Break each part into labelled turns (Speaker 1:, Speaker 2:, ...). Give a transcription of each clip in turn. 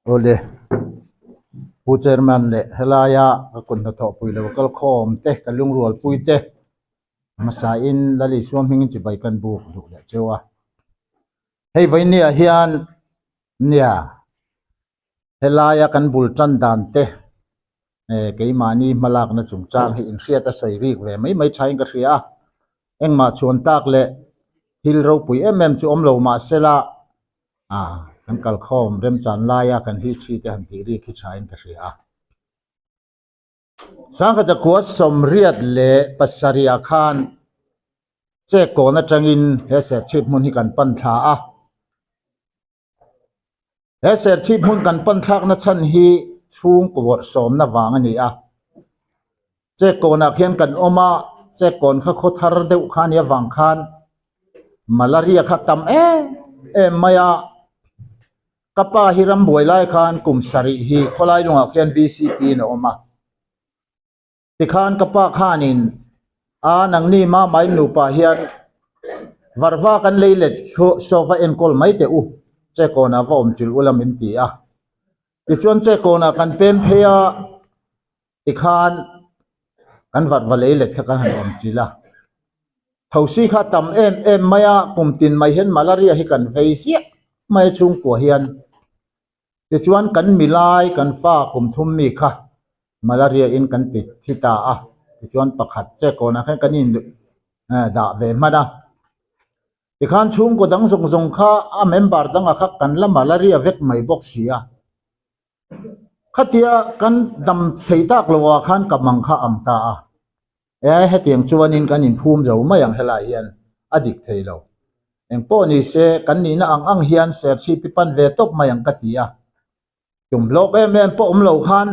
Speaker 1: Awle, Pu Chairman leh helaia ka kut hnathawhpui lo kal khawm te, ka lungrualpui te hmasain Lal Isua hmingin chibai kan buk duh leh cheu a. Hei vawinia hian nia helaia kan bul tan dan te keimahni hmalakna chungchang hi inhriat a sawi rik ve mai mai thain ka hria a. Engmah chhuan tak leh thil ropui em em chu awm lo mahsela a kan kalkhawm remchan laia kan history te han tih rik hi thain ka hria a. Sangkhat zakua 87 ah khan chek kawn atangin he serchhip hmun hi kan pan thla a. He serchhip hmun kan pan thlakna chhan hi chhungkaw bawrhsawmna vang a ni a. Chek kawnah khian kan awm a, chek kawn kha khaw thar deuh kha a nih avang khan malaria kha tam em em mai a. Ka pa hi rambuai lai khan kum sarih hi khawlai lungah khian VCP in a awm a. Tikhan ka pa khanin a nangni mamai nupa hian varva kan lei let saw va enkawl mai teh u, chekawnah va awm chilh ula min ti a. Tichuan chekawnah kan pem phei a, tikhan kan varva lei let kha kan han awm chilh a. Thosi kha tam em em mai a, kum tin mai hian malaria hi kan vei ziah mai a chhungkua hian. Tichuan kan milai kan fa kum thum mi kha malaria in kan ti thi ta a, tichuan pakhat che kawnah khan kan in dah ve hman a. Tikhan chhungkaw dang zawng zawng kha a member dangah kha kan la malaria vek mai bawk si a. Khatia kan dam thei tak lo ah khan ka mang kha ang ta a. E hetiang chuanin kan inphum zo mai ang helai hian a dik thei lo. Engpawh ni se kan nihna ang ang hian serchhip hi pan ve tawp mai ang ka ti a. Tum hlawk em em pawh awm lo khan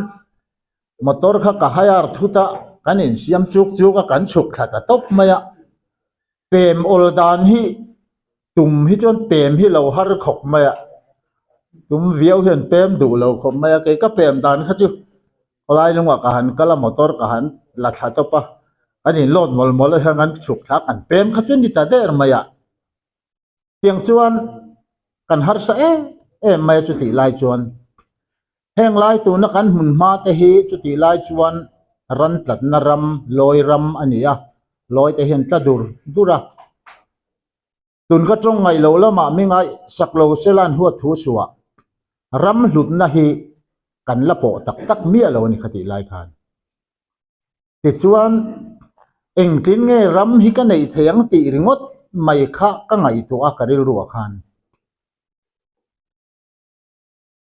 Speaker 1: motor kha ka hire thut a, kan insiam chuk chuk a, kan chhuk thla ta tawp mai a. Pem awl dan hi tum hi chuan pem hi lo har khawp mai a, tum viau hian pem duh lo khawp mai a, kei ka pem dan kha chu khawlai lungah ka han kal a motor ka han la thla tawp a, kan in load mawlh mawlh a hian kan chhuk thla kan pem kha chu ni ta der mai a, tiang chuan kan harsa em em mai a chutih lai chuan heng lai tuna kan hmun hma te hi chutih lai chuan ran tlatna ram lawi ram a ni a lawi te hian tla dur dur a tun ka tawng ngaih loh lamah mi ngaih sak lo sela an huat thu suah ram hlutna hi kan la pawh tak tak miah lo a ni khatih lai khan. Tichuan, engtin nge ram hi ka neih thei ang tih ringawt mai kha ka ngaihtuah a ka rilruah khan.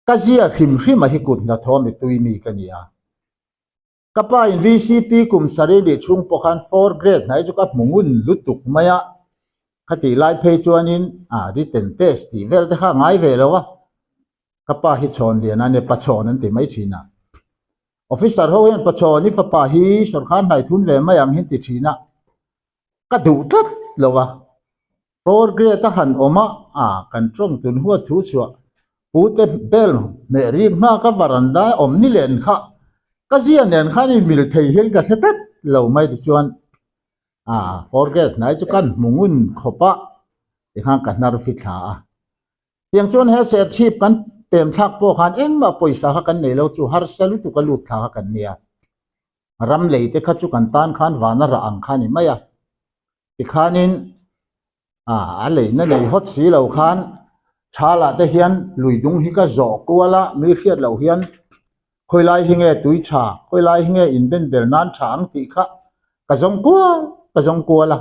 Speaker 1: Ka zia hrim hrim a hi kut hnathawh mitui mi ka ni a. Ka pa in VCP kum sarih leh chhung pawh khan four grade hnai chu ka hmu ngun lutuk mai a. Khatih lai phei chuanin a written test tih vel te kha a ngai ve lo a. Ka pa hi chhawn lian a, ne pachhawn an ti mai thin a. Officer ho hian pachhawn i fapa hi sawrkar hnai thun ve mai ang hi an ti thin a, ka duh tlat lo a. Four grade a han awm a, a kan tawng tun huat thu chhuah Pu te bell hmeh rik hma ka varanda awm ni len kha ka zia nen khan in mil thei hian ka hre tlat lo mai tichuan a four grade hnai chu kan hmu ngun khawp a tikhan ka hnar fi thla a. Tiang chuan he serchhip kan pem thlak pawh khan engmah pawisa kha kan nei lo chu harsa lutuk a lut thla kha kan nia. Ram lei te kha chu kan tan khan vana rah ang kha ni mai a. Tikhanin a a leina nei hawt si lo khan thalah te hian lui dung hi ka zawh kual a, mi hriat loh hian khawilai hi nge tui tha, khawilai hi nge inben ber nan tha ang tih kha ka zawng kual ka zawng kual a.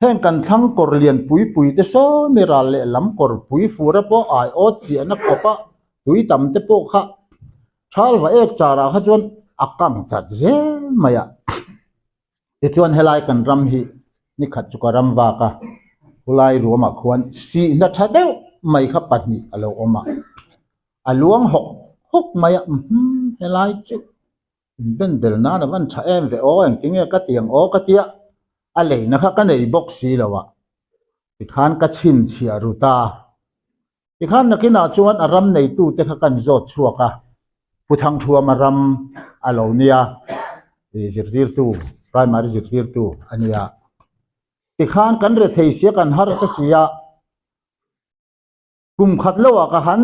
Speaker 1: Heng kan thlang kawr lian pui pui te saw mi ral leh lam kawr pui fur a pawh ai awt chiahna khawp a tui tam te pawh kha thal va ek char ah kha chuan a kang chat zel mai a. Tichuan helai kan ram hi nikhat chu ka ram vak a, khulai ruamah khuan sihna tha deuh mai kha pahnih a lo awm a, a luang hawk hawk mai a, umm helai chu Ben bel nan a van tha em ve aw engtinge ka ti ang aw ka tia a leina kha ka nei bawk si lo a tikhan ka chhinchhiah ru ta tikhan nakinah chuan a ram neitu te kha kan zawt chhuak a Pu Thangthuama ram a lo nia ih zirtirtu primary zirtirtu a nia tikhan kan rethei sia kan harsa sia. Kum khat lo ah ka han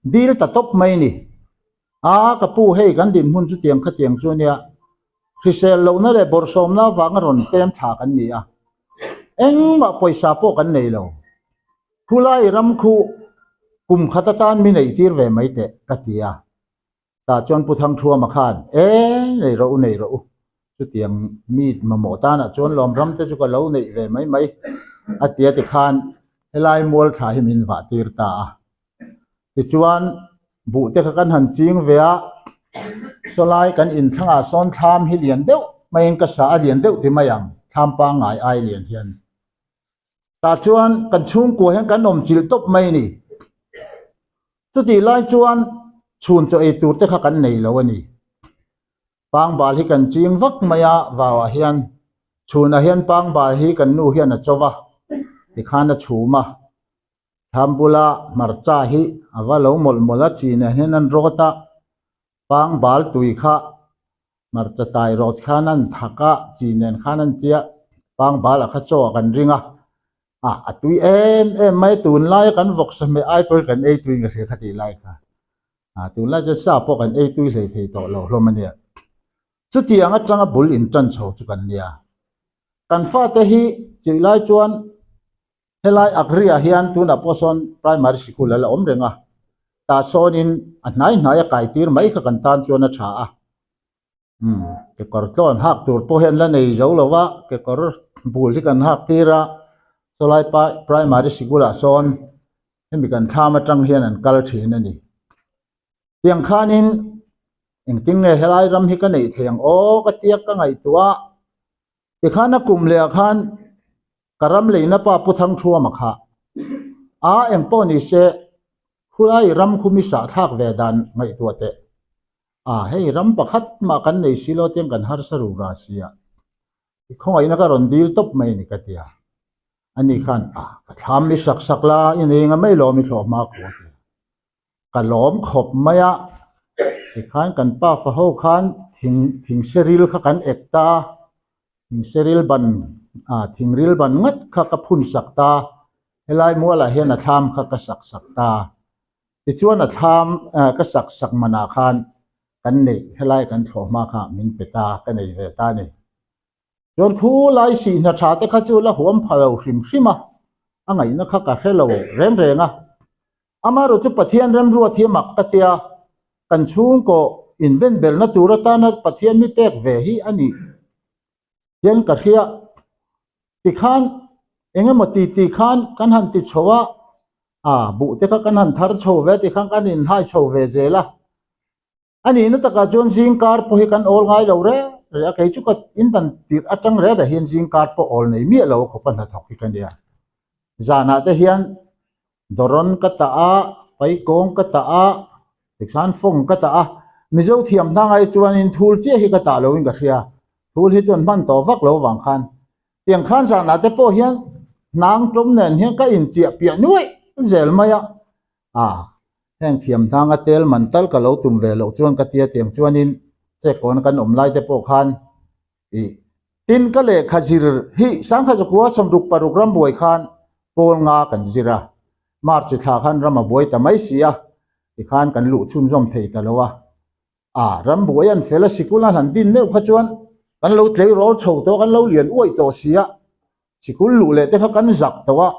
Speaker 1: Dil ta tawp mai ni. A, ka pu hei kan dinhmun chu tiang khatiang chu ania, hrisel lohna leh bawrhsawmna avanga rawn pem thla kan ni a, engmah pawisa pawh kan nei lo. Khulai ram khu kum khat atan mi neihtir ve mai teh ka ti a. Tah chuan Pu Thangthuama khan, E, nei rawh u, nei rawh u. Chutiang mi mamawh tanah chuan lawm ram te chu ka lo neih ve mai mai a ti a tikhan helai mual thla hi min vah tir ta a. Tichuan buh te kha kan han ching ve a, sawlai kan inthlangah sawn thlam hi lian deuh maiin ka sa a lian deuh ti mai ang, thlam pangngai ai lian hian. Tah chuan kan chhungkua hian kan awm chilh tawp mai a ni. Chutih lai chuan chhun chaw ei tur te kha kan nei lo a ni. Pangbal hi kan ching vak mai a, vauah hian chhunah hian pangbal hi kan nu hian a cho va, tikhan a chhum a. Thlam bula hmarcha hi a va lo mawlh mawlh a, chinah hian an rawt a, pangbal tui kha hmarcha tai rawt khan an thak a, chi nen khan an tia, pangbal ah kha chaw ah kan ring a, ah a tui em em mai, tunlaia kan vawksa hmeh ai pawhin kan ei tui ka hria kha tih lai kha. Ah tunlai chuan sa pawh kan ei tui hlei thei tawh lo hlawm a nia. Chutiang atanga bul in tan chho chu kan nia. Kan fate hi chih lai chuan helai Agri-ah hian tunah pawh sawn primary sikul a la awm reng a. Tah sawnin a hnai hnai a kai tir mai kha kan tan chuan a tha a. Umm kekawr tlawn hak tur pawh hian la nei zo lo va, kekawr bul hi kan hak tir a, sawlai primary sikulah sawn hemi kan thlam atang hian an kal thin a ni. Tiang khanin engtin nge helai ram hi ka neih thei ang aw ka tia ka ngaihtuah a, tikhan a kum leh ah khan ka ram leina pa Pu Thangthuama kha a eng pawh ni se khulai ram khu mi sahthlak ve dan ngaihtuah teh. A, hei ram pakhat mah kan nei si lo tiang kan harsa ru ra si a, i khawngaihna ka rawn dil tawp mai a ni ka ti a. Ani khan, a, ka thlam i sak sak la, i nei nga mai lawm i thlawh hma khaw a ti a. Ka lawm khawp mai a, tikhan kan pa fa ho khan thing thing seril kha kan ek ta a, thing seril ban, a, thing ril ban ngat kha ka phun sak ta a, helai mualah hian a thlam kha ka sak sak ta a. Tichuan a thlam ka sak sak manah khan kan neih helai kan thlawh hma kha min pe ta ka nei ve ta a ni. Chuan khu lai sih hna tha te kha chu la huam pha lo hrim hrim a, a ngaihna kha ka hre lo reng reng a. Amaherawh chu Pathian remruat hi a mak ka tia, kan chhungkaw inbenbelna tur atana Pathian mi pek ve hi a nih hian ka hria. Tikhan eng emaw ti ti khan kan han ti chho a, a buh te kha kan han thar chho ve tikhan kan inhai chho ve zel a. A nihna takah chuan zingkar pawh hi kan awl ngai lo reng reng a, kei chu ka indan tirh atang reng reng hian zingkar pawh awl nei miah lo a khawpa hnathawk hi ka nia. Zanah te hian dawrawn ka tah a, paikawng ka tah a, tikhan fawng ka tah a, Mizo thiam hna ngai chuanin thul chiah hi ka tah loin ka hria, thul hi chuan hman tawh vak lo vang khan tiang khan zanah te pawh hian hnang tawm nen hian ka inchiah piah nuaih zel mai a, a heng thiam hnanga tel man tal ka lo tum ve loh chuan ka tia tiang chuanin check kawn kan awm lai te pawh khan ih tin ka lehkha zir hi sangkhat zakua 66 ram buai khan pawl nga kan zir a March thla khan ram a buai ta mai si a tikhan kan luh chhunzawm thei ta lo a a ram buai an fel a sikul an han din meuh kha chuan kan lo tleirawl chho tawh kan lo lian uaih tawh si a sikul luh leh te kha kan zak tawh a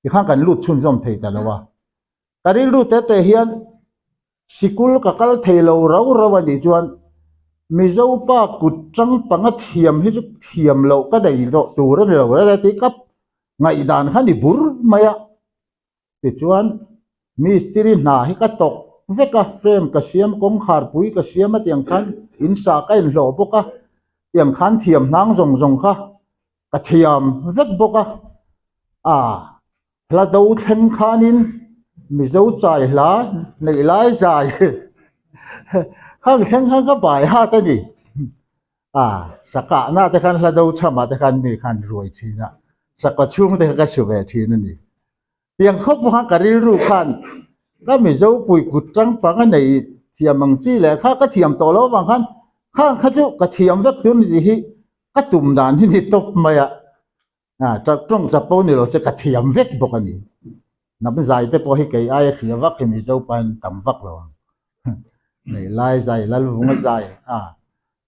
Speaker 1: tikhan kan lut chhunzawm thei ta lo a ka rilru te te hian sikul ka kal thei lo rau rau a nih chuan Mizo pa kut tang panga thiam hi chu thiam loh ka nei tawh tur a ni lo reng reng tih ka ngaihdan kha ni bur mai a tichuan mistiri hna hi ka tawk vek a frame ka siam kawngkhar pui ka siam a tiang khan in sah ka inhlawh bawk a tiang khan thiam hnang zawng zawng kha ka thiam vek bawk a a hla do thleng khanin Mizo chai hla neih lai zai khang thleng khan ka bai hat a ni a sakahna te khan hla do chhamah te khan mi khan ruai thin a sakhaw chhung te kha ka su ve thin a ni tiang khawp khan ka rilru khan ka Mizo pui kut tang pang a nei thiam ang chi leh kha ka thiam tawh loh avang khan khang kha chu ka thiam vek tur ni tih hi ka tum dan hi ni tawp mai a, a tawng chapo ni lo se ka thiam vek bawk a ni. Hnam zai te pawh hi kei aia hria vak hi Mizo pain tam vak lo ang. Nei lai zai, Lalvunga zai a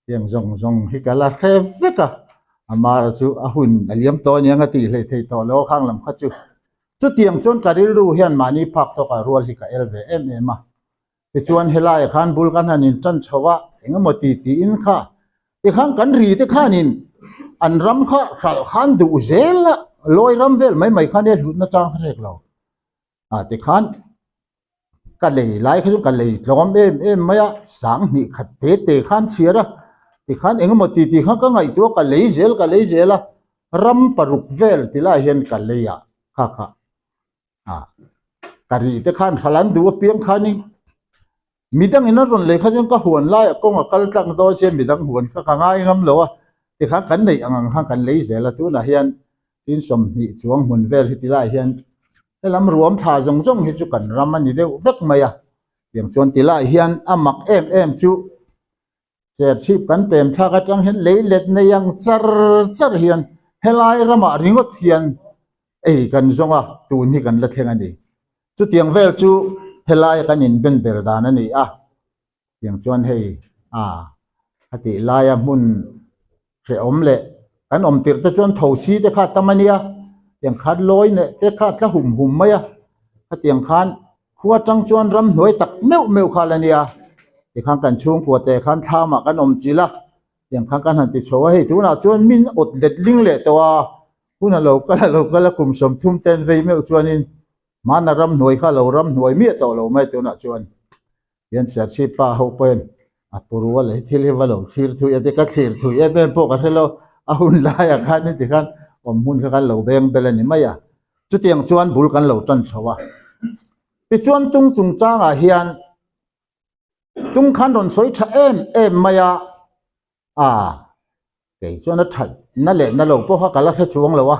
Speaker 1: tiang zawng zawng hi ka la hre vek a. Amara chu a hun a liam tawh aniang a tih hleih theih tawh lo a khang lam kha chu. Chutiang chuan ka rilru hian mahni phak tawkah rual hi ka el ve em em a. Tichuan helaiah khan bul kan han in tan chho a, eng emaw ti tiin kha tikhan kan ri te khanin an ram kha hralh khan duh zel a, lawi ram vel mai mai khan e hlutna chang kha hrek lo. Ah tikhan ka lei lai kha chu ka lei tlawm em em mai a, 2000 khat te te khan chhiar a, tikhan eng emaw ti ti khan ka ngaihtuah ka lei zel ka lei zel a, ram paruk vel ti lai hian ka lei a kha kha. Ah, ka ri te khan hral an duh apiang khanin midang in a rawn lei kha chuan ka huan laiah kawng a kal tlang dawn sia midang huan kha ka ngai ngam lo a, tikhan kan neih ang ang khan kan lei zel a, tunah hian tin 20 chuang hmun vel hi tilaiah hian helam ruam thla zawng zawng hi chu kan ram a ni deuh vek mai a, tiang chuan tilaiah hian a mak em em chu Serchhip kan pem thlak atang hian lei let nei ang char char hian helai ramah ringawt hian ei kan zawng a, tun hi kan la thleng a ni. Chutiang vel chu helaia kan inben ber dan a ni a, tiang chuan hei a a tih laia hmun hrehawm leh kan awm tirh te chuan thosi te kha tam a nia, tiang khan lawi neh te kha tla hum hum mai a, khatiang khan khua atang chuan ramhnuai tak meuh meuh kha la nia, tikhan kan chhungkua te khan thlamah kan awm chilh a, tiang khan kan han ti chho a, hei tunah chuan min awt let ling leh tawh a, hun a lo kal a lo kal a kum 30 ten vei meuh chuanin hmana ramhnuai kha a lo ramhnuai miah tawh lo mai tunah chuan. Hian Serchhip pa ho pawhin a pu rual hi thil hi va lo thlir thui a ti ka thlir thui em em pawh ka hre lo a hun laiah khan heti khan awm hmun kha kan lo beng bel a ni mai a chutiang chuan bul kan lo tan chho a tichuan tung chungchangah hian tung khan rawn sawi tha em em mai a A, kei chuan a that na leh na lo pawh kha ka la hre chuang lo a,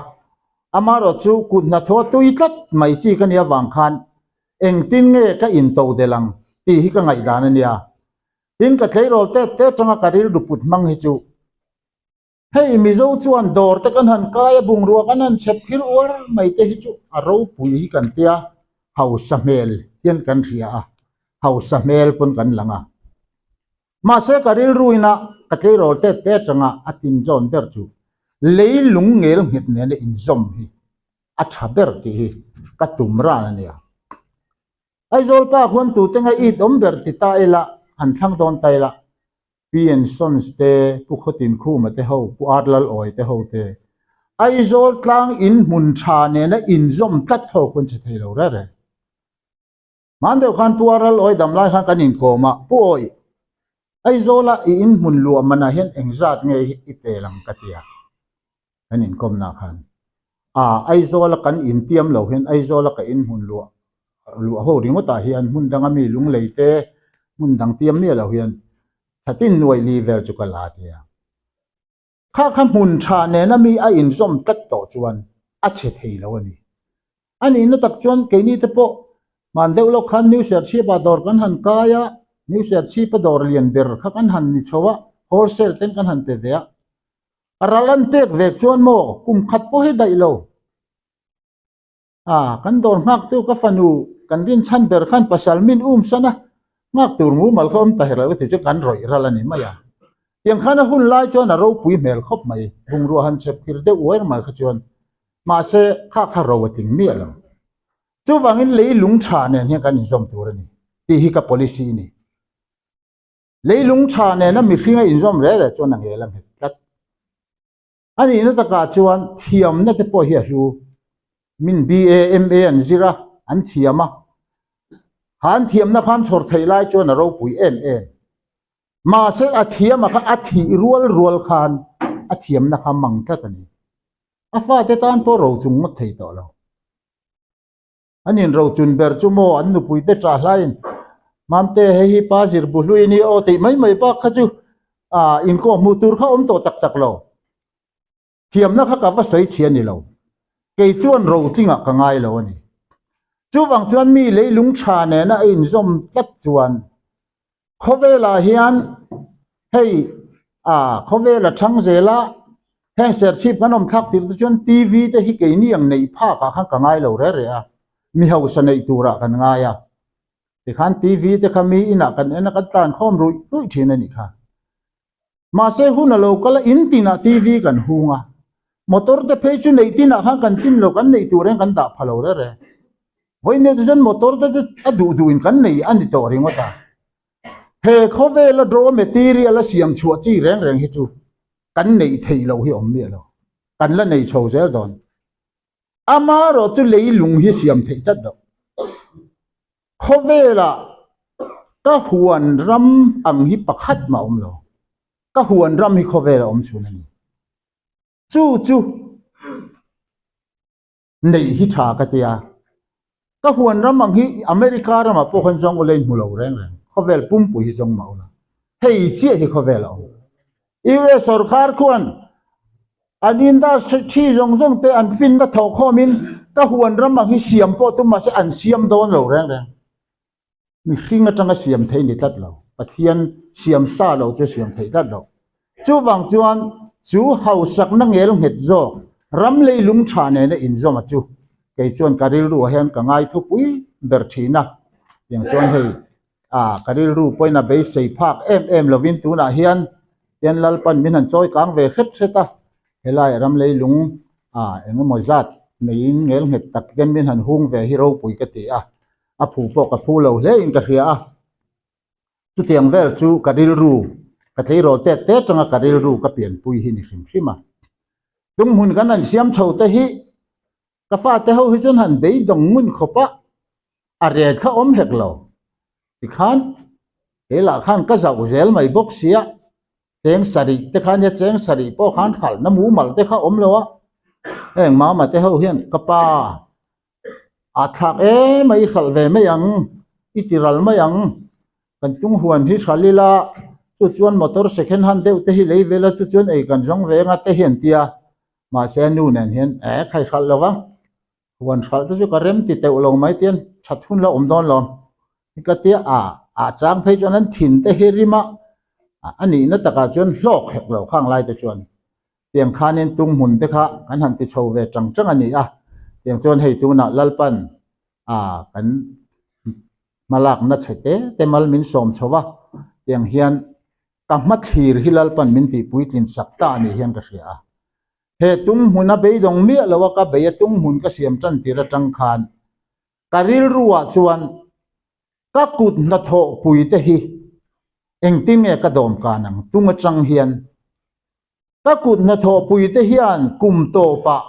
Speaker 1: amaherawh chu kut hnathawh a tui tlat mai chi ka nia vang khan engtin nge ka into del ang tih hi ka ngaihdan a nia. Tin ka tleirawl tet te atanga ka rilru put hmang hi chu hei Mizo chuan dawr te kan han kai a bungrua kan han chhep khir uar mai te hi chu a ropui hi kan tia hausa hmel hian kan hria a, hausa hmel pawn kan lang a. Mahse ka rilru ina ka tleirawl tet te atanga a tinzawn ber chu leilung ngel nghet nena inzawm hi a tha ber tih hi ka tum ran a nia. Aizawl pa khuan tute nge it awm ber ti ta ila han thlang dawn ta ila Pi and Sons te, Pu Khawtin Khuma te ho, Pu Ar Lal Awi te ho te Aizawl tlang in hmun tha nena inzawm tlat ho khuan che thei lo reng reng. Hman deuh khan Pu Aral Awi dam lai khan kan inkawm a, Pu Awi, Aizawla i inhmun luah manah hian engzat nge i pel ang ka ti a, kan inkawmna khan. A, Aizawla kan intiam lo hian Aizawla ka inhmun luah luah ho ringawtah hian hmun danga mi lunglei te hmun dang tiam miah lo hian thatin nuai li vel chu ka la ti a. Kha kha hmun tha nena mi a inzawm tlat tawh chuan a chhe thei lo a ni. A nihna tak chuan keini te pawh hman deuh lawk khan New Serchhip-ah dawr kan han kai a, New Serchhip-a dawr lian ber kha kan han ni chho a, wholesale ten kan han pe ve a. A ral an pek ve chuan maw kum khat pawh hi daih lo. A, kan dawr nghaktu ka fanu kan rinchhan ber khan pasal min um san a, nghak tur mumal kha awm ta her lo ti chu kan rawih ral a ni mai a. Tiang khan a hun lai chuan a ropui hmel khawp mai, bungrua han chhep khir deuh uar mai kha chuan mahse kha kha ro a tling miah lo. Chuvangin leilung tha nen hian kan inzawm tur a ni tih hi ka policy a ni. Leilung tha nena mihring a inzawm reh reh chuan a ngel a nghet tlat. A nihna takah chuan thiamna te pawh hi a hlu. Min BA, MA an zir a, an thiam a. Kha an thiamna khan chhawr theih lai chuan a ropui em em. Mahse a thiama kha a thih rual rual khan a thiamna kha mang tlat a ni. A fate tan pawh rochung ngawt thei tawh lo. An inrochun ber chu maw an nupuite ṭah hlaiin Mamte hei hi pa zir bu hlui ni aw tih mai mai bak kha chu ah inkawh hmuh tur kha awm tawh tak tak lo. Thiamna kha ka va sawi chhia ni lo. Kei chuan rotlingah ka ngai lo a ni. Chuvang chuan mi leilung ṭha nena a inzawm tlat chuan Khawvelah hian hei ah khawvel a thang zel a, heng serchhip kan awm thlak tir te chuan TV te hi keini ang neih phak ah khan ka ngai lo reh reh a. Mi hausa neih turah kan ngai a. Tikhan TV te kha mi inah kan en a, kan tlan khawm ruih ruih thin a nih kha. Mahse hun a lo kal a, in tinah TV kan hung a. Motor te phei chu neih tinah khan kan tin lo, kan neih tur hian kan dah pha lo reng reng. Vawiin te chuan motor te chu a duh duhin kan nei a ni tawh ringawt a. He khawvela raw material a siam chhuah chi reng reng hi chu kan neih theih loh hi awm miah lo. Kan la nei chho zel dawn. Amaherawh chu leilung hi siam theih tlat loh. Khawvelah ka huan ram ang hi pakhat mah awm lo. Ka huan ram hi khawvelah awm chhun a ni. Chu chu neih hi tha ka tia. Ka huan ram ang hi America ramah pawh khan zawng ula in hmu lo reng reng. Khawvel pumpui hi zawng mah ula. Hei chiah hi khawvel a awm. US sorkar khuan an industry zawng zawng te an finna thawh khawmin ka huan ram ang hi siam pawh tum mahse an siam dawn lo reng reng. Mihring atanga siam theih ni tlat lo. Pathian siam sa lo chu siam theih tlat lo. Chuvang chuan chu hausakna ngel nghet zawk ram leilung tha nena inzawm a chu kei chuan ka rilruah hian ka ngai thupui ber thin a. Tiang chuan hei a ka rilru pawhin a beisei phak em em lovin tunah hian tian Lalpan min han chawi kang ve hret hret a, helaiah ram leilung a eng emaw zat neiin ngel nghet tak hian min han hung ve hi ropui ka ti a, a phu pawh ka phu lo hle in ka hria a, chutiang vel chu ka rilru ka tleirawl tet te atanga ka rilru ka pianpui hi ni hrim hrim a, tung hmun kan han siam chho te hi Ka fate ho hi chuan han beidawng ngun khawp a, a ret kha awm hek lo. Tikhan keilah khan ka zauh zel mai bawk sia, cheng sarih te kha nia cheng sarih pawh khan hralhna mumal te kha awm lo a, heng mama te ho hian ka pa a thlak em a i hralh ve mai ang, i ti ral mai ang, kan tung huan hi hralh ila chu chuan motor second hand deuh te hi lei vel a chu chuan ei kan zawng ve anga te hi an ti a. Mahse a nu nen hian eh khai hralh lo va, huan hralh te chu ka rem ti teuh lo mai tian that hun la awm dawn lo. Ka tia a ah chang phei chuan an thin te hi rim a, a nihna takah chuan hlawk hek lo khang lai te chuan tiang khanin tung hmun te kha kan han ti chho ve tang tang a ni a. Tiang chuan hei tunah Lalpan a kan hmalakna chhe te te mal min sawm chho va, tiang hian Ka hmathlir hi Lalpan min tih puitlin sak ta a nih hian ka hria a. He tung hmuna beidawng miah lo a ka bei a tung hmun ka siam tan tir atang khan ka rilru ah chuan ka kut hnathawh pui te hi engtin nge ka dawm kan ang tung atang hian ka kut hnathawh pui te hian kum tawp ah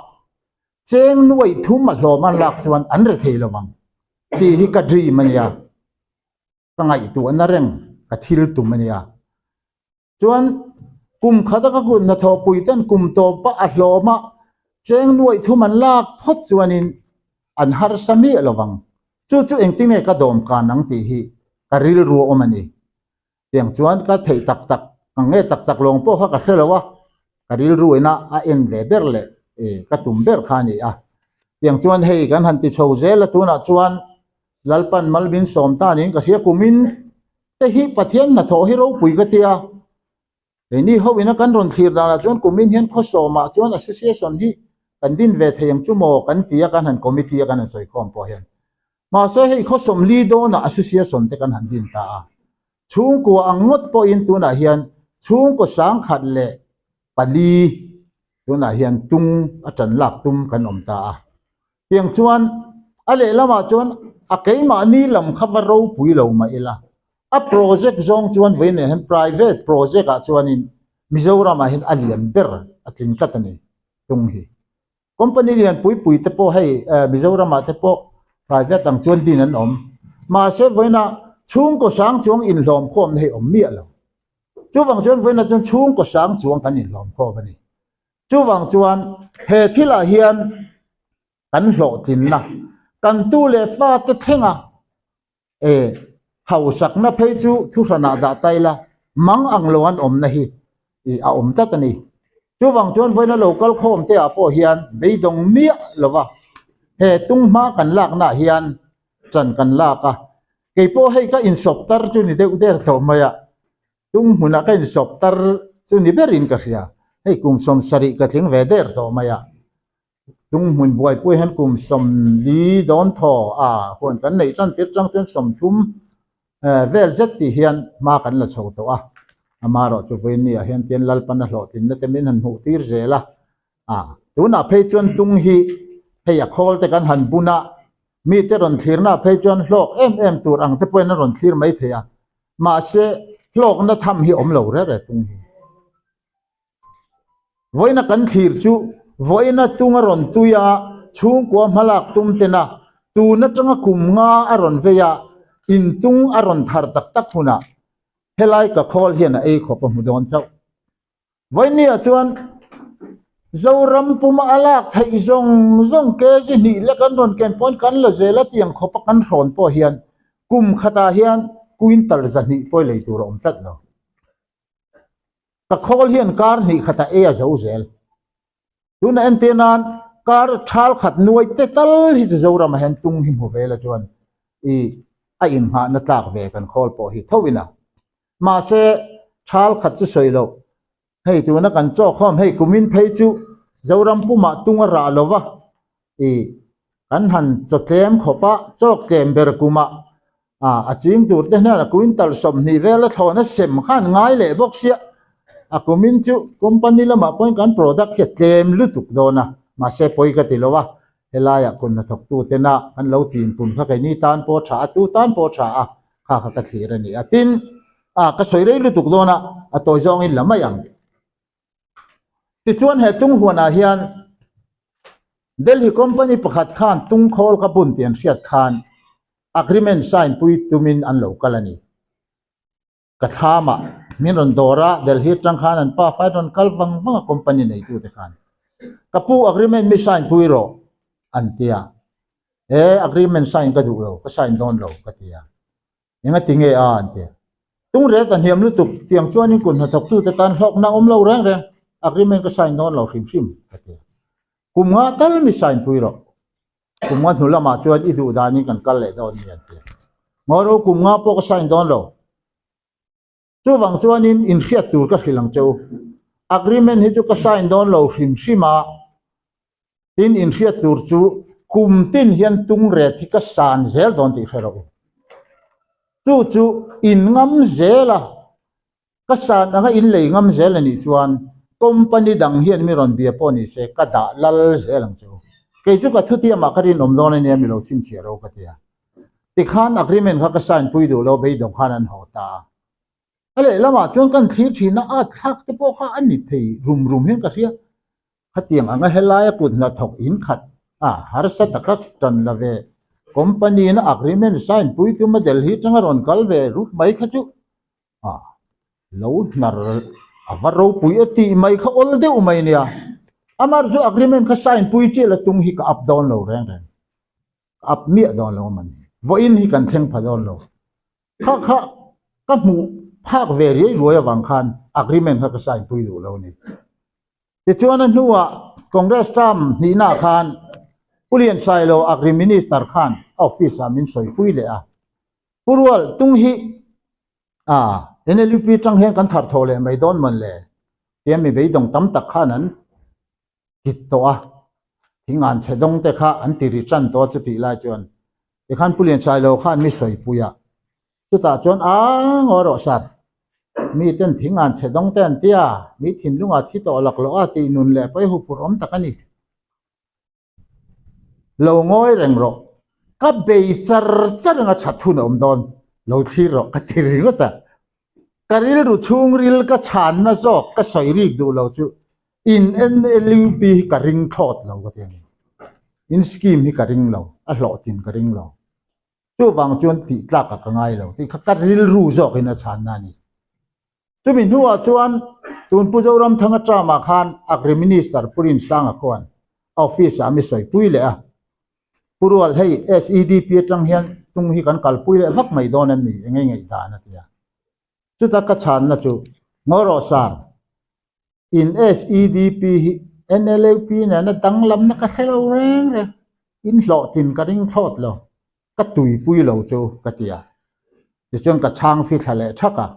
Speaker 1: cheng nuaih thum a hlawm an lak chuan an re thei lo ang tih hi ka dream a nia. ka ngaihtuahna reng ka thil tum a nia. Chuan kum khata ka kut hnathawhpui ten kum tawpa a hlawma cheng nuaih thum an lak phawt chuanin an harsa miah lo vang. Chu chu engtin nge ka dawm kan ang tih hi ka rilru a awm a ni. Tiang chuan ka theih tak tak ang nge tak tak lawng pawh kha ka hre lo a, ka rilru ina a en ve ber leh ka tum ber kha a ni a. Tiang chuan hei kan han ti chho zel a tunah chuan Lalpan Malmin sawm ta niin ka hria kumin te hi Pathian hnathawh hi ropui ka tia. Keini ho ina kan rawn thlir danah chuan kumin hian khaw sawmah chuan association hi kan din ve thei ang chu maw kan ti a kan han committee a kan han sawi khawm pawh hian. Mahse hei khaw sawmli dawnah association te kan han din ta a. Chhungkua ang ngawt pawhin tunah hian chhungkaw sangkhat leh pali tunah hian tung a tan lak tum kan awm ta a. Tiang chuan a lehlamah chuan a keimahni lam kha va ropui lo mah ila, a project zawng chuan vawiin hian private project ah chuanin Mizoramah hian a lian ber a tling tlat a ni tung hi. Company lian pui pui te pawh hei Mizoramah te pawh private ang chuan din an awm. Mahse vawiina chhungkaw sang chuang inhlawm khawmna hi awm miah lo. Chuvang chuan vawiina chuan chhungkaw sang chuang kan inhlawm khawm a ni. Chuvang chuan he thilah hian kan hlawhtlinna, kan tu leh fate thlenga e hausakna phei chu thuhranah dah ta ila mang ang lo an awmna hi a awm tlat a ni. Chuvang chuan vawiina lo kal khawm te ah pawh hian beidawng miah lova he tung hma kan laknaah hian ṭan kan lak a, keipawh hei ka insawp tar chu ni deuh der tawh mai a. Tung hmunah ka insawp tar chu ni berin ka hria. Hei kum 70 ka tling ve der tawh mai a. Tung hmun buaipui hian kum 40 dawn thaw a huan kan neih tan tir tang chuan 30 vel zet tih hian hma kan la chho tawh a. Amaherawh chu vawiin ah hian tian Lalpan a hlawhtlinna te min han hmuh tir zel a. A tunah phei chuan tung hi hei a khawl te kan han bun a, mite rawn thlirna phei chuan hlawk em em tur ang te pawhin a rawn thlir mai thei a. Mahse hlawkna tham hi awm lo reh reh tung hi. Vawiina kan thlir chu vawiina tung a rawn tui a, chhungkua hmalak tum tena tun atanga kum nga a rawn vei a, intung a rawn thar tak tak hunah helai ka khawl hian a ei khawp a hmu dawn chauh. Vawinia chuan Zoram puma a lak theih zawng zawng kg hnih lek an rawn ken pawn kan la zel a tiang khawpa kan hrawn pawh hian kum khatah hian quintal 200 pawh lei tur a awm tlat lo. Ka khawl hian kar hnih khatah ei a zo zel. Tuna entir nan kar thal khat nuai te tal hi chu Zoramah hian tung hi hmu ve la chuan i a inngahna tlak ve kan khawl pawh hi tho ina. Mahse thal khat chu sawi loh hei tuna kan chaw khawm hei kumin phei chu Zoram pumah tung a rah lova i kan han chaw tlem khawp a, chaw tlem ber kumah a ching tur te hnenah quintal 20 vel a thlawn a sem khan ngai leh bawk sia a kumin chu company lamah pawhin kan product hi a tlem lutuk dawn a mahse pawi ka ti lo a helaiah kun hnathawk tu tena kan lo chin pun kha keini tan pawh a tha a tu tan pawh a tha a kha kha ka thlir a ni a tin a ka sawi rei lutuk dawn a a tawi zawngin la mai ang. Tichuan he tung huanah hian Delhi company pakhat khan tung khawl ka bun tih an hriat khan agreement sign pui tumin an lo kal a ni. Ka thlamah min rawn dawr a, Delhi atang khan an pa fai rawn kal vang vang a company neitute khan. Ka pu agreement mi sign pui rawh an ti a, e agreement sign ka duh lo, ka sign dawn lo ka ti a. Enga ti nge a an ti. Tung rel ta hniam lutuk tiang chuanin kun hnathawktute tan hlawkna awm lo reng reng agreement ka sign dawn lo hrim hrim ka ti. Kum nga tal mi sign pui rawh. Kum nga hnu lamah chuan i duh danin kan kal leh dawn ni an ti. Ngaw ro kum nga pawh ka sign dawn lo. Chuvang chuanin inhriat tur ka hrilh ang che u. Agreement hi chu ka sign dawn lo hrim hrim a. Tin inhriat tur chu kum tin hian tung ret hi ka san zel dawn tih hre rawh u. Chu chu in ngam zel a, ka san anga in lei ngam zel a nih chuan company dang hian mi rawn bia pawh ni se ka dah lal zel ang che u. Kei chu ka thutiamah ka rinawm dawn a nia mi lo chhinchhiah ro ka ti a. Tikhan agreement kha ka sign pui duh lo beidawng khan an haw ta a. A lehlamah chuan kan thlir thin a, at thlak te pawh kha a ni thei rum rum hian ka hria. Khatiang anga helaia kut hnathawk in khat a harsa taka tan la ve. Company in a agreement sign pui tuma Delhi tanga rawn kal ve rup mai kha chu a lo hnar a va ropui e tih mai kha awl deuh mai nia. Amar chu agreement kha sign pui chiah la tung hi ka up dawn lo reng reng. Ka up miah dawn lo a mani. Vawiin hi kan thleng pha dawn lo. Kha kha ka hmuh phak ve riai ruai avang khan agreement kha ka sign pui duh lo a ni. Tichuan a hnuah Congress term hnihnaah khan Pu Lian Sailo Agri Minister khan a office ah min sawi pui leh a. Pu Rual tung hi a NLUP tang hian kan thar thaw leh mai dawn mawn le tia mi beidawng tam tak khan an kit tawh a. Thing an chhe dawng te kha an ti ri tan tawh a chutih lai chuan tikhan Pu Lian Sailo khan mi sawi pui a. Chutah chuan a ngaw rawh sar. Mi ten thing an chhe dawng te an ti a, mi thinlungah thi tawh lak loh a tih nun leh pawi huphurh awm tak a ni. Lo ngawi reng rawh. Ka bei char char anga that hun a awm dawn. Lo thlir rawh ka ti ringawt a. Ka rilru chhungril ka chhanna zawk ka sawi rik duh lo chu in NLUP hi ka ring thlawt lo ka ti a ni. In scheme hi ka ring lo, a hlawhtin ka ring lo. Chuvang chuan tih tlak a ka ngai lo tih kha ka rilru zawkin a chhanna a ni. Chumi hnuah chuan tun Pu Zoramthanga term-ah khan Agri Minister Pu Rinsanga khuan a office-ah mi sawipui leh a. Pu Rual hei SEDP atang hian tung hi kan kalpui leh vak mai dawn em ni eng nge ngaihdan a ti a. Chuta ka chhanna chu Ngaw rawh sar In SEDP hi NLUP nena danglamna ka hre lo reng reng, in hlawhtlin ka ring thlawt lo, ka tuipui lo chu ka ti a. Tichuan ka chhang fithla leh thak a.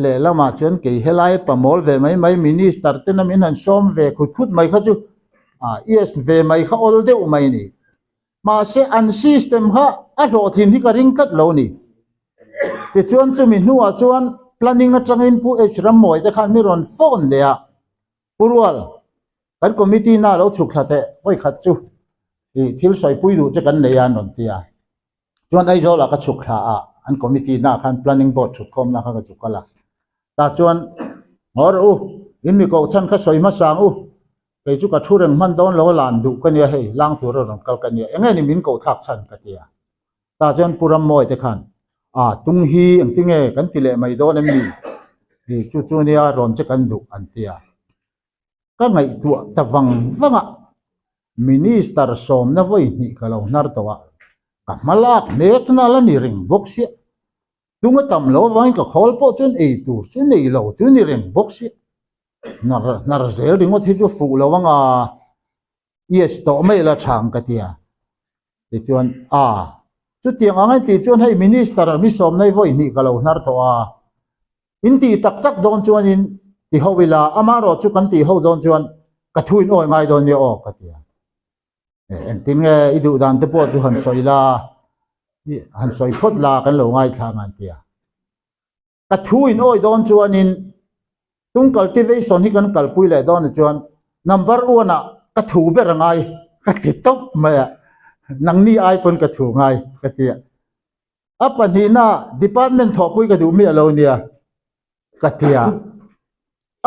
Speaker 1: Lehlamah chuan kei helai pamawl ve mai mai Minister tena min han sawm ve khut khut mai kha chu. A yes ve mai kha awl deuh mai ni. Mahse an system kha a hlawhtlin hi ka ring tlat lo ni. Tichuan chumi hnuah chuan planning atangin Pu H Rammawi te khan mi rawn phone leh a, Pu Rual, kan committee na lo chhuk thla teh, vawi khat chu i thil sawipui duh che kan nei a an rawn ti a. Chuan Aizawl ah ka chhuk thla a, an committee na khan planning board thut khawm na kha ka chuk kal a. Tah chuan, Ngaw rawh u, in mi koh chhan kha sawi hmasa ang u, kei chu ka thu reng hman dawn lo a lan duh ka nia hei, lang tur a rawn kal ka nia, enge ni min koh thlak chhan ka ti a. Tah chuan Pu Rammawi te khan, A, tung hi engtinge kan ti leh mai dawn em ni? I chu chu nia rawn che kan duh an ti a. Ka ngaihtuah ta vang vang a, Minister sawmna vawi hnih ka lo hnar tawh a, ka hma lak hmekna la ni reng bawk sia. Tung a tam lo avangin ka khawl pawh chuan ei tur chu nei lo chu ni reng bawk sia. Hnar hnar zel ringawt hi chu fuh lo anga yes tawh mai la tha ang ka ti a. Tichuan a chutiang ang engti chuan hei Minister mi sawmna hi vawi hnih ka lo hnar tawh a. In tih tak tak dawn chuanin ti ho ila, amaherawh chu kan tih ho dawn chuan ka thu in awi ngai dawn nia aw ka ti a. Engtin nge i duh dan te pawh chu han sawi la, han sawi phawt la kan lo ngaithla ang an ti a. Ka thu in awi dawn chuanin tung cultivation hi kan kalpui leh dawn ni chuan number one ah ka thu ber a ngai ka ti tawp mai a, nangni ai pawn ka thu ngai ka ti a. A pahnihna department thawhpui ka duh miah lo nia ka ti a.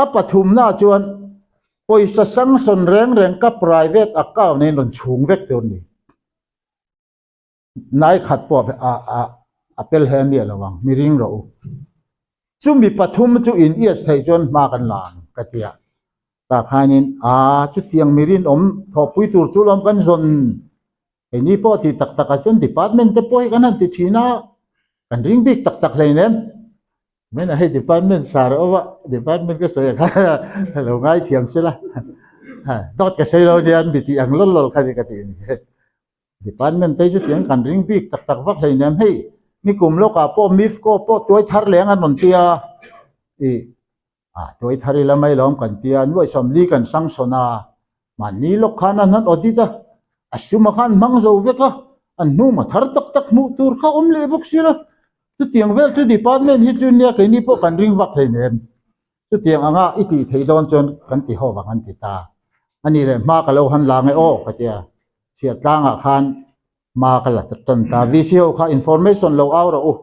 Speaker 1: A pathumna chuan pawisa sanction reng reng ka private account in rawn chhung vek tur ni. Nai khat pawh a a a pel he miah lo ang, mi ring rawh u. Chumi pathum chu in ias theih chuan hma kan la ang ka ti a. Tah khanin a chutiang mi rinawm thawhpui tur chu lawm kan zawn Keini pawh tih tak takah chuan department te pawh hi kan han ti thin a, kan ring bik tak tak hlein em? Mena hei department sar a awm a, department ka sawi ang kha lo ngaithiam se la, dawt ka sawi lo nia an mi tih ang lawlh lawlh kha ni ka tih a ni. Department te chu tiang kan ring bik tak tak vak hlein em? Hei nikum lawkah pawh MIFCO pawh tuai thar leng an rawn ti a, ih A tuai thar ila mai lawm kan tia nuaih sawmli kan sang sawn a, mahni lawk khan an han audit a, a suma khan hmang zo vek a, an hnuma thar tak tak hmuh tur kha awm leh bawk si lo. Chutiang vel chu department hi chu nia keini pawh kan ring vak hleinem. Chutiang anga i tih theih dawn chuan kan ti ho vang an ti ta. A nih leh hma ka lo han la nge aw ka tia, chhiah tlangah khan Hma ka la tan ta. VC ho kha information lo au rawh u.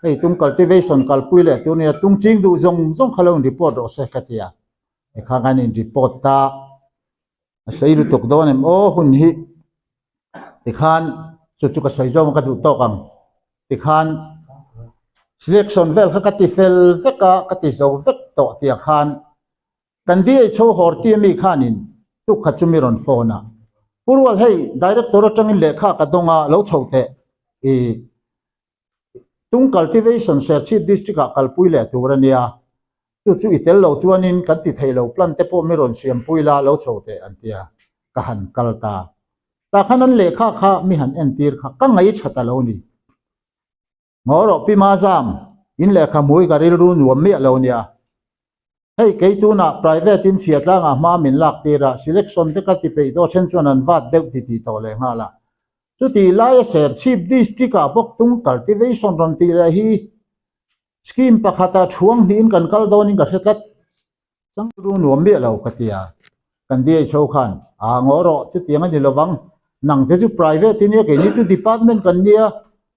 Speaker 1: Hei tum cultivation kalpui leh tur nia tung ching duh zawng zawng kha lo in report rawh se ka ti a. Hekha khan in report ta. A sei lutuk dawn em aw hun hi. Tikhan chu chu ka sawi zawng ka duh tawk ang. Tikhan selection vel kha ka ti fel vek a, ka ti zo vek tawh tia khan Kan DHO Horti ami khanin tuk khat chu mi rawn phone a, Pu Rual hei Director atangin lehkha ka dawng a, lo chho teh i Tung Cultivation Serchhip District ah kalpui leh tur a nia, chu chu i tel lo chuanin kan ti thei lo plan te pawh mi rawn siampui la lo chho teh an ti a, ka han kal ta. Tah khan an lehkha kha mi han entir kha ka ngaihṭha ta lo ni. Ngaw rawh Pi Mazam, in lehkha hmui ka rilru nuam miah lo nia. Hei kei tunah private in chhia tlangah hma min lak tir a, selection te ka ti peih daw then chuan an vat deuh ti tih tawh leh nghal a. Chutih laia Serchhip district ah bawk tung cultivation rawn tih leh hi scheme pakhatah thuang hnihin kan kal dawnin ka hre tlat. Changru nuam miah lo ka ti a, kan DHO khan aa ngaw rawh chutiang a ni lovang, nang te chu private i nia keini chu department kan nia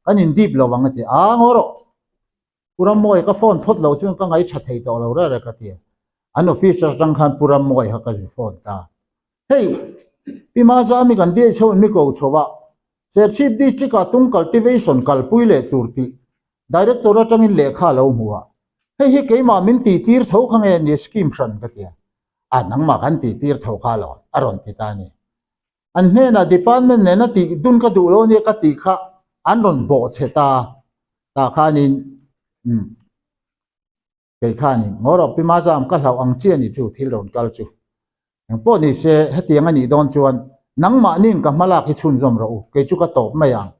Speaker 1: kan in dip lovang a ti a, aa ngaw rawh Pu Rammawi ka phone phawt loh chuan ka ngaih tha thei tawh lo rere ka ti a, an office atang khan Pu Rammawi kha ka zu phone ta. Hei Pi Mazami kan DHO in mi ko chho a, Serchhip district ah tung cultivation kalpui leh tur tih Director atangin lehkha a lo hmu a, hei hi keimah min tih tir tho kha nge ni scheme hran ka ti a, a nangmah kan tih tir tho kha lo a rawn ti ta a ni. An hnenah department nena tih dun ka duh lo nia ka tih kha an rawn bawh chhe ta, tah khanin umm Kei khanin Ngawrawh Pi Mazam ka hlauh ang chi a ni chu thil rawn kal chu. Engpawh ni se hetiang a nih dawn chuan nangmahnin ka hma lak hi chhunzawm rawh u, kei chu ka tawp mai ang.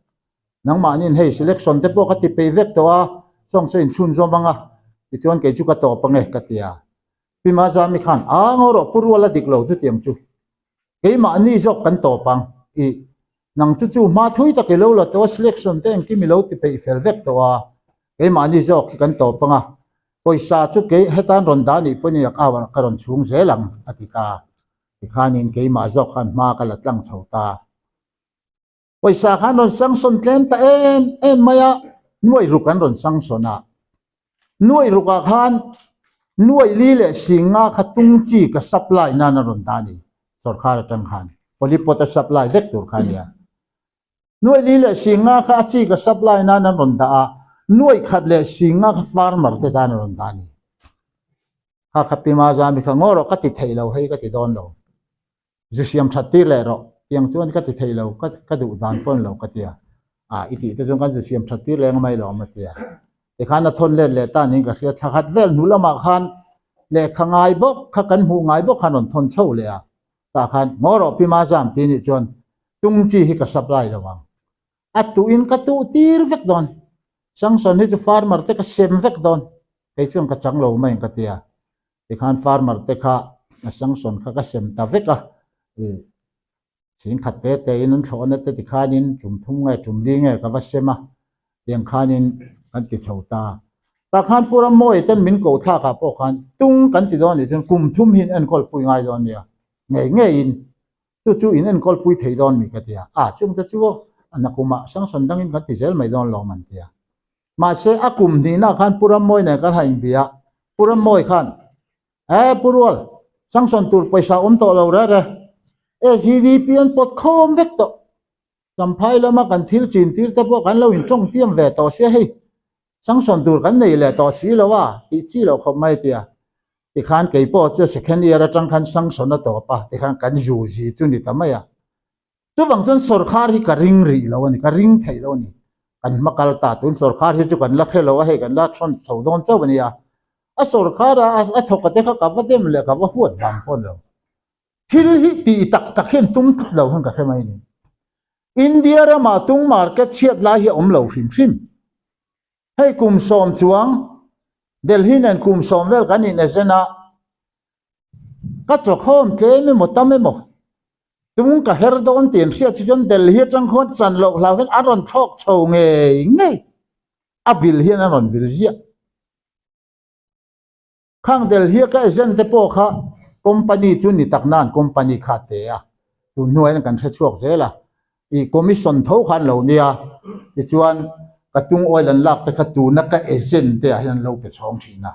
Speaker 1: Nangmahnin hei selection te pawh ka ti pei vek tawh a, chuang saw in chhunzawm ang a, tichuan kei chu ka tawp ang e ka ti a. Pi Mazami khan, Aa Ngawrawh Pu Ruala dik lo chutiang chu. Keimahni zawk kan tawp ang. Ih, nang chu chu hma thui tak i lo la tawh a, selection te engkim i lo ti peih fel vek tawh a, keimahni zawk hi kan tawp ang a, pawisa chu kei hetan rawn dah nih pawhin a ka rawn chhung zel ang, a ti ta. Tikhanin keimah zawk khan hma ka la tlang chho ta. Pawisa khan rawn sanction tlem ta em em mai a, nuai ruk an rawn sanction a. Nuai rukah khan nuai li leh singa kha tung chi ka supply nan a rawn dah a ni, sorkar atang khan polypot a supply vek tur kha a nia. Nuai li leh singa kha a chi ka supply nan an rawn dah a, nuai khat leh singa kha farmer te tan a rawn dah a ni. Kha kha Pima Zami kha ngaw rawh ka ti thei lo hei ka ti dawn lo. Zu siam that tir leh rawh, tiang chuan ka ti thei lo, ka ka duh dan pawn lo ka ti a, ah i tih te chuan kan zu siam that tir leng mai lo awm a ti a. Tikhan a thawn let leh ta niin ka hria, thla khat vel hnu lamah khan lehkha ngai bawk kha kan hmuh ngai bawk khan rawn thawn chho leh a, tah khan ngaw rawh Pi Mazam ti nih chuan tung chi hi ka supply lo ang, a tuhin ka tuh tir vek dawn, Samson hi chu farmer te ka sem vek dawn, kei chuan ka chang lo mai ang ka ti a. Tikhan farmer te kha a sanction kha ka sem ta vek a, ih chhing khat te te in an thlawhna te tikhanin tum thum nge tum li nge ka va sem a, tiang khanin kan ti chho ta. Tah khan Pu Rammawi ten min koh thlak ah pawh khan tung kan ti dawn nih chuan kum thum hi in enkawl pui ngai dawn nia, ngei ngeiin chu chu in enkawl pui thei dawn mi ka ti a, a chung te chu a nakumah sanction dangin kan ti zel mai dawn lawm an ti a. Mahse, a kum hnihna khan Pu Rammawi nen kan han inbia a, Pu Rammawi khan, Eh, Pu Rual, sanction tur pawisa awm tawh lo reh reh. SGDP an pawt khawm vek tawh. Champhai lama kan thil chin tir te pawh kan lo intawng tiam ve tawh sia hei. Sanction tur kan nei leh tawh si lo a, tih chi loh khawp mai tia. Tikhan kei pawh chu second year atang khan sanction a tawp a, tikhan kan zu zi chu ni ta mai a. Chuvang chuan sawrkhar hi ka ring rih lo a ni, ka ring theih lo a ni. Kan hma kal ta, tun sawrkhar hi chu kan la hre lo a, hei kan la thawn chho dawn chauh a nia. A sawrkhar a a thawk a te kha ka va dem leh ka va huat vang pawh a ni lo. Thil hi tih tak tak hian tum tlat lo hian ka hre mai a ni. India ramah tung market chhiat lai hi a awm lo hrim hrim. Hei kum sawm chuang Delhi nen kum sawm vel kan in-ezen a, Ka chawkhawm tlem emaw tam emaw tung ka her dawn tih an hriat chu chuan Delhi atang khuan chan loh hlau hian an rawn thlawk chho ngei ngei a vil hian an rawn vil ziah. Khang Delhi a ka agent te pawh kha company chu ni tak nan company kha te a tun hnuah hian kan hre chhuak zel a ih commission tho kha an lo nia tichuan ka tung oil an lak te kha tuna ka agent te ah hian an lo pe chhawng thin a.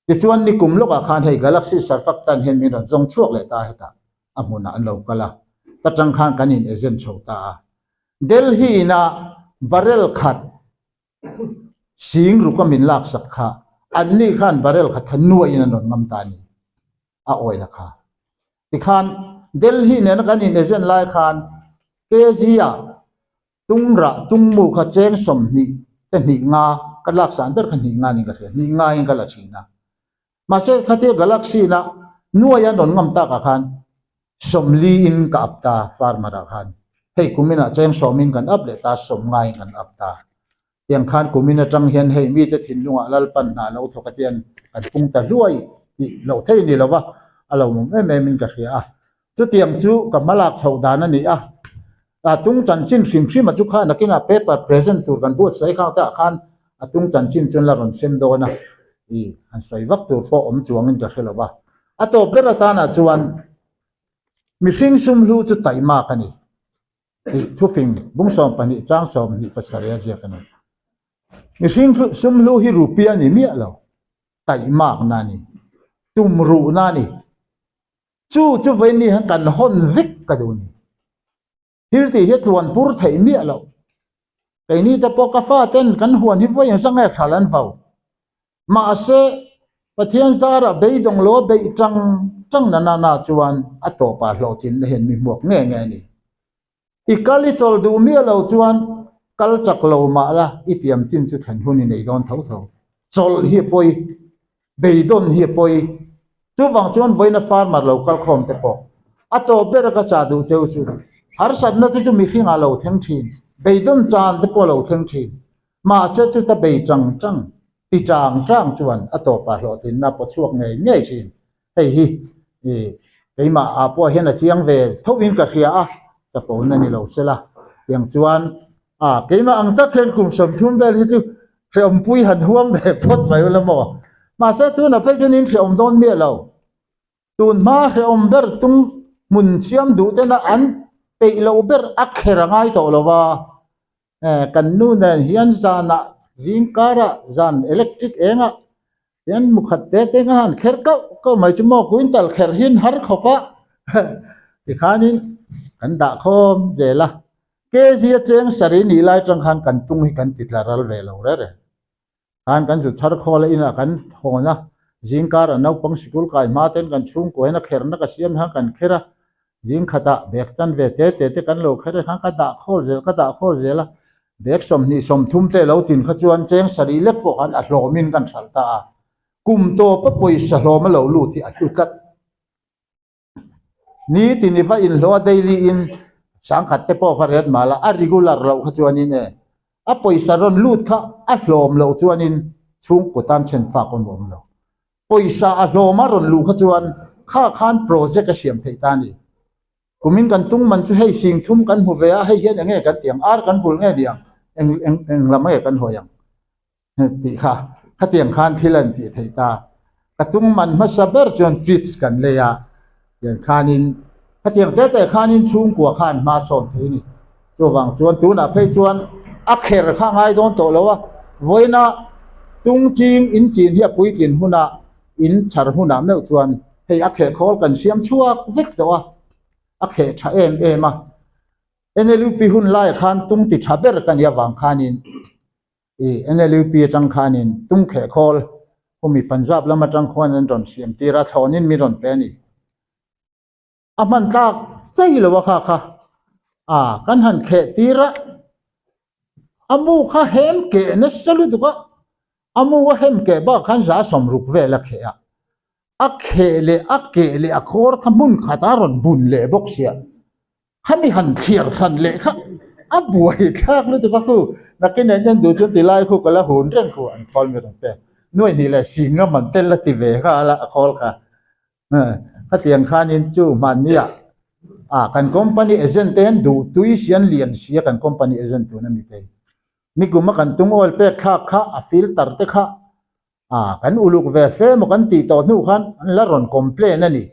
Speaker 1: Tichuan nikum lawkah khan hei Galaxy Sarfaktan hian min rawn zawng chhuak leh ta hetah a hmunah an lo kal a, ta tang khan kan in agent chho ta a. Delhi ina barrel khat sing ruk a min laksak kha anni khan barrel khat kha nuahin an rawn ngam ta a ni, a oil a kha. Tikhan Delhi nena kan in agent lai khan kg ah Tungrah tungmu kha cheng 20 te hnih nga ka lak san ber kha hnih nga niin ka hria, hnih nga in ka la thin a. Mahse khatia Galaxy na nuai an rawn ngam takah khan 40 in ka up ta farmer ah khan. Hei kumin ah cheng 10 in kan up leh ta, 50 in kan up ta. Tiang khan kumin atang hian hei mite thinlungah Lalpan hna lo thawk a tian kan pung ta hluai tih loh thei ni lova a lo mawm em em in ka hria a. Chutiang chu ka hmalak chhoh dan a ni a. A tung chanchin hrim hrim a chu khan nakinah paper present tur kan buatsaih khang te ah khan a tung chanchin chuan la rawn sem dawn a, i han sawi vak tur pawh awm chuangin ka hre lo va. A tawp ber atanah chuan mihring sumhlu chu taihmak a ni tih thufing bung 12 chang 27 a ziak a ni. Mihring sumhlu hi rupia ni miah lo, taihmakna a ni, tumruhna a ni. Chu chu vawiin ni hian kan hawn vek ka duh ni. Thil tih hi tluan pur theih miah loh. Keini te pawh ka fa ten kan huan hi vawi engzah nge hral an vau. Mahse, Pathian zarah beidawng lo a beih tang tang na na na chuan a tawpah hlawhtlinna hian mi hmuak nge nge a ni. I kal i chawl duh miah lo chuan kal chak lo mah la i tiam chin chu thlen hun i nei dawn tho tho. Chawlh hi a pawi, beidawn hi a pawi. Chuvang chuan vawiina farmer lo kal khawm te pawh a tawp ber a ka chah duh cheu chu harsatna te chu mihringah lo thleng thin, beidawn chan te pawh lo thleng thin. Mahse chuta bei tang tang, ti tang tang chuan a tawpah hlawhtlinna paw chhuak ngei ngei thin. Hei hi i. Keimah ah pawh hian a chiang ve tho in ka hria a, chapona ni lo sela. Tiang chuan a keimah ang tak hian kum 30 vel hi chu hreawmpui han huam ve phawt mai ula maw. Mahse tunah phei chuan in hreawm dawn miah lo. Tun hma hreawm ber tung hmun siam duh tena an peih loh ber a kher a ngai tawh lo va. Kan nu nen hian zanah zingkarah zan electric engah hian mukhat te te kha han kher kauh kauh mai chu maw quintal kher hi an har khawp a tikhanin kan dah khawm zel a kg a cheng sarih nih lai atang khan kan tung hi kan ti tla ral ve lo reng reng. Khan kan zu chhar khawl a inah kan hawn a, zingkar a naupang sikul kai hma ten kan chhungkua hian a kherna ka siam khan kan kher a, zing khatah bag chan ve te te te kan lo kher a khan ka dah khawl zel ka dah khawl zel a, bag 20 30 te lo tin kha chuan cheng sarih lek pawh khan a hlawmin kan hralh ta a, kum tawp a pawisa hlawm a lo lut hi a hlu tlat. Ni tin i va inhlawh a daily in sangkhat te pawh va ret mal a, a regular loh kha chuanin e a pawisa rawn lut kha a hlawm loh chuanin chhungkaw tan chhen fak awm awm lo. Pawisa a hlawm a rawn luh kha chuan kha khan project a siam theih ta a ni. Kumin kan tung man chu hei sing thum kan hmu ve a, hei hian eng nge kan ti ang, ar kan vul nge ni ang, eng eng eng lam nge kan hawi ang. Tih kha khatiang khan thil an tih theih ta. Ka tung man hmasa ber chuan fridge kan lei a, tiang khanin khatiang te te khanin chhungkua khan hma sawn thei a ni. Chuvang chuan tunah phei chuan a kher kha a ngai dawn tawh lo a, vawiina tung ching in chin hi a puitlin hunah in chhar hunah meuh chuan hei a khehkhawl kan siam chhuak vek tawh a, a kheh tha em em a. NLUP hun laiah khan tung ti tha ber ka nih avang khanin I NLUP atang khanin tung kheh khawl khumi Punjab lam atang khuan an rawn siam tir a, thlawnin min rawn pe a ni. A hman tlak chei lo a kha kha a kan han kheh tir a, a mu kha hem keh nasa lutuk a, a mu a hem keh bak khan za 60 vel a kheh a, a kheh leh a keh leh a khawr kha hmun khat a rawn bun leh bawk sia. Khami han thliar hran leh kha a buai thlak lutuk a khu nakin en en duh chuan ti lai khu ka la hun reng khu an khawl mi rawn pek nuai hnih leh sing ngam an tel a ti ve nghal a a khawl kha khatiang khanin chu hmanni ah ah kan company agent te hian duh tui si an lian si a kan company agent tun a mi te nikum a kan tung oil pek thlak kha a filter te kha ah kan uluk ve fe maw kan tih tawh hnu khan an la rawn complain a ni.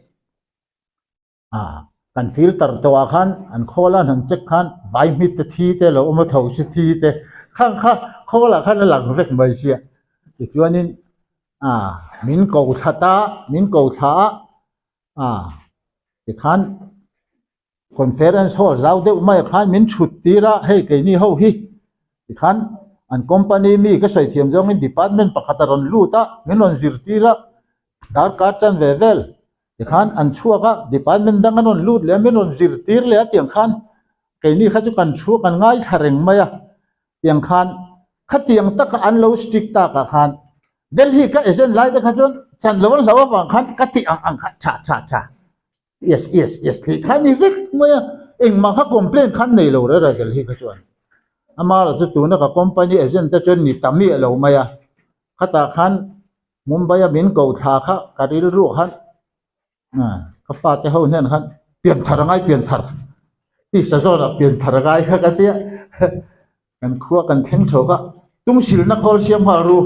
Speaker 1: Ah, kan filter tawh ah khan an khawl a an han check khan vai hmit te thi te lo awm a tho si thi te khang kha khawl ah khan a lang vek mai sia tichuanin ah min ko thla ta min ko thla a ah tikhan conference hall zau deuh mai ah khan min thut tir a hei keini ho hi tikhan an company mi ka sawi thiam zawngin department pakhat a rawn lut a min rawn zirtir a darkar chan ve vel. Tikhan an chhuak a, department dang an rawn lut leh a, min rawn zirtir leh a tiang khan keini kha chu kan thu kan ngaithla reng mai a, tiang khan khatiang taka an lo strict takah khan Delhi ka agent lai te kha chuan chan lo an hlo avang khan ka tih ang ang kha tha tha tha yes yes yes tih kha ni vek mai a, engmah kha complaint khan nei lo reng reng Delhi kha chuan. Amah chu tuna ka company agent te chuan ni ta miah lo mai a, khatah khan Mumbai a min ko thla kha ka rilru khan ka fate ho hnen khan pian thar a ngai pian thar tisa zawnah pian thar a ngai kha ka tia kan khua kan thleng chho kha tung silna khawl siam nghal ru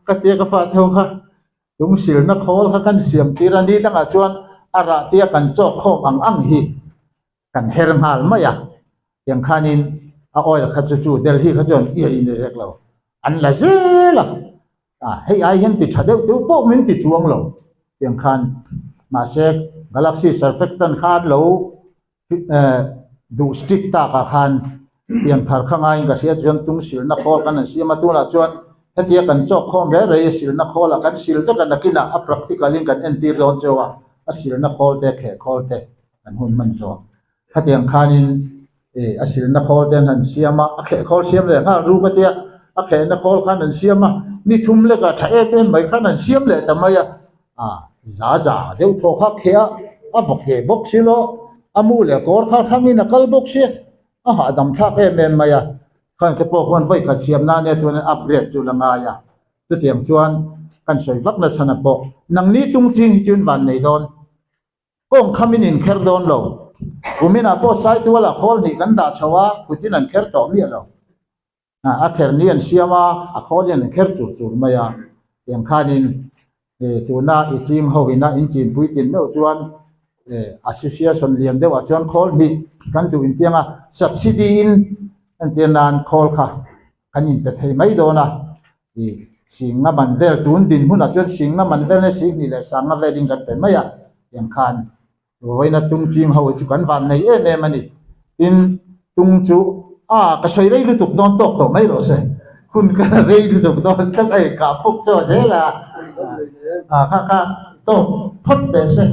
Speaker 1: ka tia ka fate ho kha tung silna khawl kha kan siam tir a ni dangah chuan a rah tia kan chawk khawm ang ang hi kan her nghal mai a tiang khanin a oil kha chu chu Delhi kha chuan iai in rek lo an la zel a ah hei ai hian ti tha deuh deuh pawh min ti chuang lo tiang khan mahse Galaxy surfactant kha an lo eh duh strict takah khan pian thar kha ngaiin ka hria chuan tung silna khawl kan han siam a tunah chuan hetia kan chawk khawm reng reng a silna khawlah kan sil vek a nakinah a practical in kan entir dawn cheu a a silna khawl te kheh khawl te An hun hman zawh. Khatiang khanin ih a silna khawl te an han siam a, a kheh khawl siam leh nghal ru ka tia, a khehna khawl khan an siam a, ni thum lekah tha em em mai khan an siam leh ta mai a, ah za za deuh thaw kha kheh a, a va kheh bawk si lo, a mu leh kawr kha hrangin a kal bawk si, a hahdam thlak em em mai a, khang te pawh khuan vawi khat siam nan e chuan upgrade chu la ngai a, chutiang chuan kan sawi vak nachhan a pawh nangni tung ching hi chuan van nei dawn. Kawng khamin in kher dawn lo. Kuminah pawh Saitualah khawl hnih kan dah chho a, kutin an kher tawh miah lo. A kher ni an siam a, a khawl hian an kher chur chur mai a. Tiang khanin tuna i ching ho ina in chinpui tin meuh chuan association lian deuhah chuan khawl hnih kan duh intiang a, subsidy in entir nan khawl kha kan inpe thei mai dawn a. Singa man vel tun dinhmunah chuan singa man vel nge sihnih leh sanga velin kan pe mai a, tiang khan Vawiina tung ching ho hi chu kan van nei em em a ni. Tin, tung chu a ka sawi rei lutuk dawn tawk tawh mai rawh se. Hun ka la rei lutuk dawn tlat a inkah puk chaw zel a, a kha kha tawk phawt teh se.